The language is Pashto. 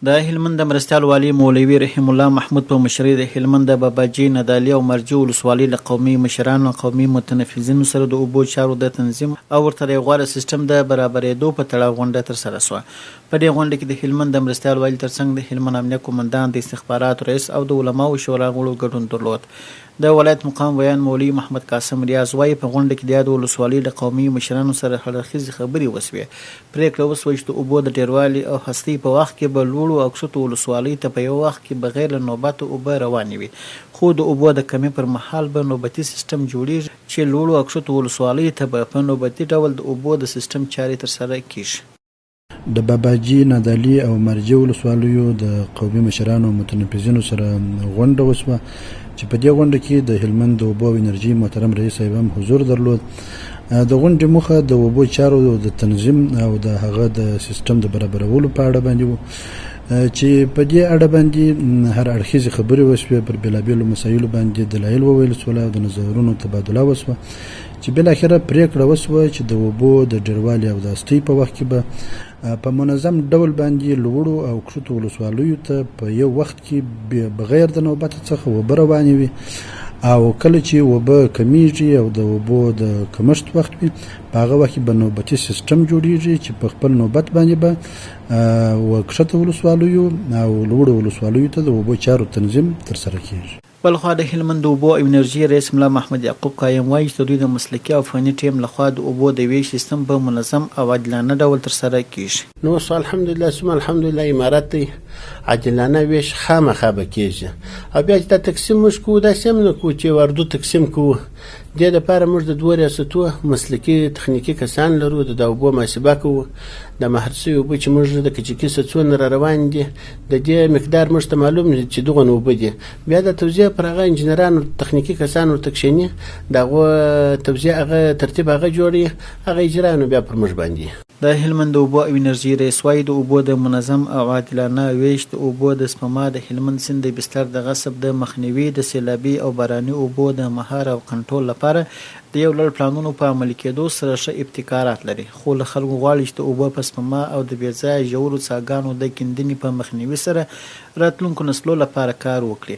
د هلمند د مرستیال والي مولوي رحیم الله محمود په مشرۍ د هلمند د باباجي، ندالي او مرجي ولسوالۍ له قومي مشرانو او قومي متنفذینو سره د اوبو چارو د تنظیم او ورته د یو غوره سیستم د برابرېدو په تړاو غونډه ترسره شوه. په دې غونډه کې د هلمند د مرستیال والي ترڅنګ د هلمند امنیه قومندان، د استخباراتو رئیس او د علماوو شورا غړو ګډون درلود. د ولایت مقام ویاند مولوي محمد قاسم ریاض وايي، په غونډه کې د یادو ولسوالیو له قومي مشرانو سره هراړخیزې خبرې وشوې، پرېکړه وشوه چې د اوبو د ډېروالي او هستۍ په وخت کې به لوړو او کښتو ولسوالیو ته په یوه وخت کې بغیر له نوبته اوبه روانې وي، خو د اوبو د کمي پر مهال به نوبتي سیستم جوړېږي چې لوړو او کښتو ولسوالیو ته به په نوبتي ډول د اوبو د سیستم چارې ترسره کېږي. د باباجي، نادعلي او مرجع ولسوالیو د قومي مشرانو او متنفذینو سره غونډه وشوه چې په دې غونډه کې د هلمند د اوبو او انرژي محترم رئیس صاحب هم حضور درلود. د غونډې موخه د اوبو چارو د تنظیم او د هغه د سیستم د برابرولو په اړه باندې وو چې په دې اړه باندې هر اړخیزې خبرې وشوې، پر بېلابېلو مسایلو باندې دلایل وویل شول او د نظرونو تبادله وشوه چې بالاخره پرېکړه وشوه چې د اوبو د ډېروالي او د استۍ په وخت کې به په منظم ډول باندې لوړو او کښتو ولسوالیو ته په یو وخت کې بغیر د نوبت څخه اوبه روانې وي او کله چې اوبه کمیږي او د اوبو د کمښت وخت وي، په هغه وخت کې به نوبتي سیستم جوړیږي چې په خپل نوبت باندې به و کښته ولسوالیو او لوړو ولسوالیو ته د اوبو چارو تنظیم ترسره کیږي. بلخوا د هلمند د اوبو او انرژۍ رئیس ملا محمد یعقوب قایم وايي چې د دوی د مسلکي او فني ټیم له خوا د اوبو د وېش سیستم په منظم او عادلانه ډول ترسره کېږي. نو اوس الحمدلله ثم الحمدلله امارت دی، عادلانه وېش خامخا به کېږي او بیا چې دا تقسیم موږ کوو داسې هم نه کوو چې یو اردو تقسیم کوو، دې لپاره موږ د دوو ریاستو مسلکي تخنیکي کسان لرو، د اوبو محاسبه کوو، د مهر شوي اوبه چې موږ د کچکي څڅو نه را روان دي د دې مقدار موږ ته معلوم دی چې دغونه اوبه دي، بیا د توزیع پر هغه انجنیران تخنیکي کسان ورته کښېني، د هغو توزیع هغه ترتیب هغه جوړوي، هغه اجرا نو بیا پر موږ باندې. د هلمند د اوبو او انرژۍ رئیس وايي، د اوبو د منظم او عادلانه وېش، د اوبو د سپما، د هلمند سیند د بستر د غصب د مخنیوي، د سېلابي او باراني اوبو د مهار او کنټرول لپاره د یو لړ پلانونو په عملي کېدو سره ښه ابتکارات لري، خو له خلکو غواړي چې د اوبو په سپما او د بې ځایه ژورو څاګانو د کیندنې په مخنیوي سره راتلونکو نسلو لپاره کار وکړي.